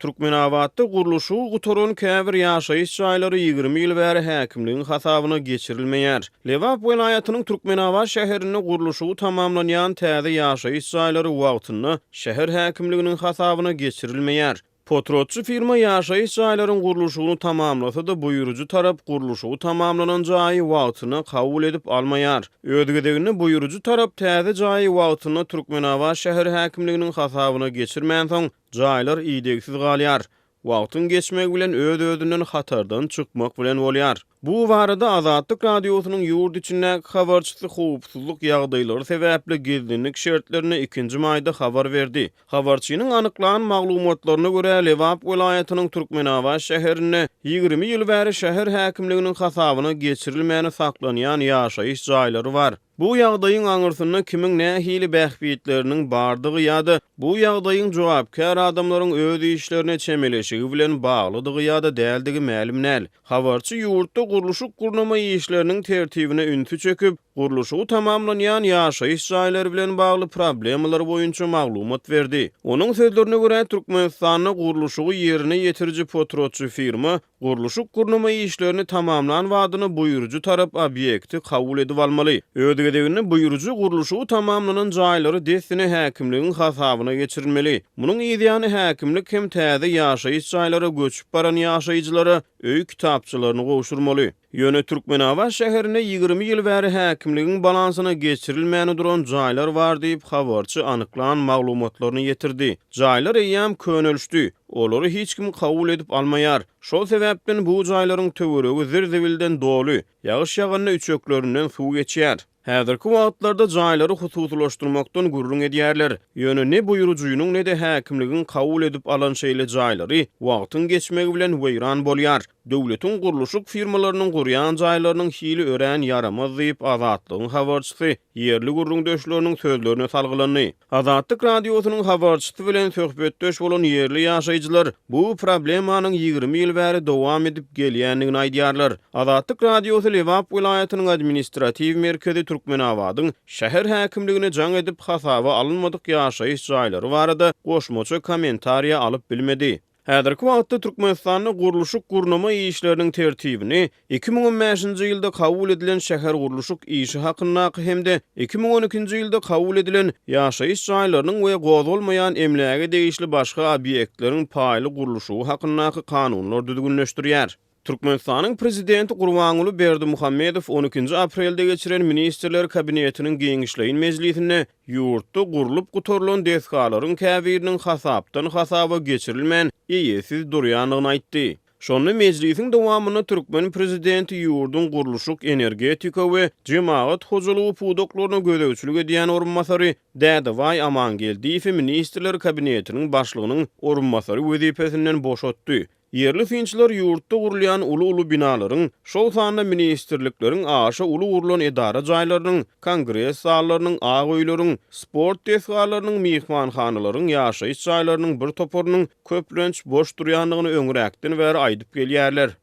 Türkmenabatda gurluşygy gutaran käbir ýaşaýyş jaýlary 20 ýyl bäri häkimligiň hasabyna geçirilmeýär. Lebap welaýatynyň Türkmenabat şäherinde gurluşygy tamamlanýan täze ýaşaýyş jaýlary wagtynda şäher häkimliginiň hasabyna geçirilmeýär. Potratçy firma ýaşaýyş jaýlaryň gurluşygyny tamamlasa-da, buýrujy tarap gurluşygy tamamlanan jaýy wagtynda kabul edip almaýar. Öz gezeginde buýrujy tarap täze jaýy wagtynda Türkmenabat şäher häkimliginiň hasabyna geçirmänsoň, jaýlar idegsiz galýar. Wagtyň geçmegi bilen öz-özünden hatardan çykmak bilen bolýar. Bu barada Azatlyk Radiosynyň ýurt içindäki habarçysy howpsuzlyk ýagdaýlary sebäpli gizlinlik şertlerinde ikinji maýda habar berdi. Habarçynyň anyklan maglumatlaryna görä, Lebap welaýatynyň Türkmenabat şäherinde 20 ýyl bäri şäher häkimliginiň hasabyna geçirilmäni saklanýan ýaşaýyş jaýlary bar. Bu ýagdaýyň aňyrsynda kimiň nähili bähbitleriniň bardygy ýa-da bu ýagdaýyň jogapkär adamlaryň öz işlerine çemeleşigi bilen baglydygy ýa-da däldigi mälim däl. Habarçy ýurtda gurluşyk-gurnama işleriniň tertibine ünsi çekip, gurluşygy tamamlanýan ýaşaýyş jaýlary bilen bagly problemalar boýunça maglumat berdi. Onuň sözlerine görä, Türkmenistanda gurluşygy ýerine ýetiriji potratçy firma Gurluşyk-gurnama işlerini tamamlan badyna buýrujy tarap obýekti kabul edip almaly. Öz gezeginde buýrujy gurluşygy tamamlanan jaýlary dessine häkimligiň hasabyna geçirilmeli. Munuň yzýany häkimlik hem täze ýaşaýyş jaýlara göçüp baran ýaşaýjylara öý kitapçalaryny gowşurmaly. Ýöne Türkmenabat şäherinde 20 ýyl bäri häkimligiň balansyna geçirilmäni duran jaýlar bar diýip, habarçy anyklan maglumatlaryny ýetirdi. Jaýlar eýýäm könelişdi. Olary hiç kim kabul edip almaýar. Şol sebäpden bu jaýlaryň töweregi zir-zibilden doly, ýagyş ýaganda üçeklerinden suw geçýär. Häzirki wagtlarda jaýlary hususylaşdyrmakdan gürrüň edýärler. Ýöne ne buýrujynyň, ne-de häkimligiň kabul edip alan şeýle jaýlary wagtyň geçmegi bilen weýran bolýar. Döwletiň gurluşyk firmalarynyň gurýan jaýlarynyň hili örän ýaramaz diýip, Azatlygyň habarçysy ýerli gürrüňdeşleriniň sözlerine salgylandy. Azatlyk Radiosynyň habarçysy bilen söhbetdeş bolan ýerli ýaşaýjylar bu problemanyň 20 ýyl bäri dowam edip gelýändigini aýdýarlar. Azatlyk Radiosy Lebap welaýatynyň administratiw merkezi Türkmenabadyň şäher häkimligine jaň edip, hasaba alynmadyk ýaşaýyş jaýlary barada goşmaça kommentariýa alyp bilmedi. Häzirki wagtda Türkmenistanda gurluşyk-gurnama işleriniň tertibini 2015-nji ýylda kabul edilen Şähergurluşyk işi hakyndaky hem-de 2012-nji ýylda kabul edilen Ýaşaýyş jaýlarynyň we gozgalmaýan emläge degişli başga obýektleriň paýly gurluşygy hakyndaky kanunlar düzgünleşdirýär. Türkmenistanyň Prezidenti Gurbanguly Berdimuhamedow on ikinji aprelde geçiren Ministrler Kabinetiniň giňişleýin mejlisinde ýurtda gurlup gutarylan desgalaryň käbiriniň hasapdan hasaba geçirilmän, eýesiz durýandygyny aýtdy. Şonda mejlisiň dowamynda türkmen prezidenti ýurduň gurluşyk, energetika we jemagat hojalygy pudaklaryna gözegçilik edýän orunbasary Dädebaý Amangeldiýewi Ministrler Kabinetiniň başlygynyň orunbasary wezipesinden boşatdy. Ýerli synçylar ýurtda gurulýan uly-uly binalaryň, şol sanda ministrlikleriň aşa uly gurlan edara jaýlarynyň, kongres zallarynyň, ak öýleriň, sport desgalarynyň, myhmanhanalaryň, ýaşaýyş jaýlarynyň bir toparynyň köplenç boş durýandygyny öňräkden bäri aýdyp gelýärler.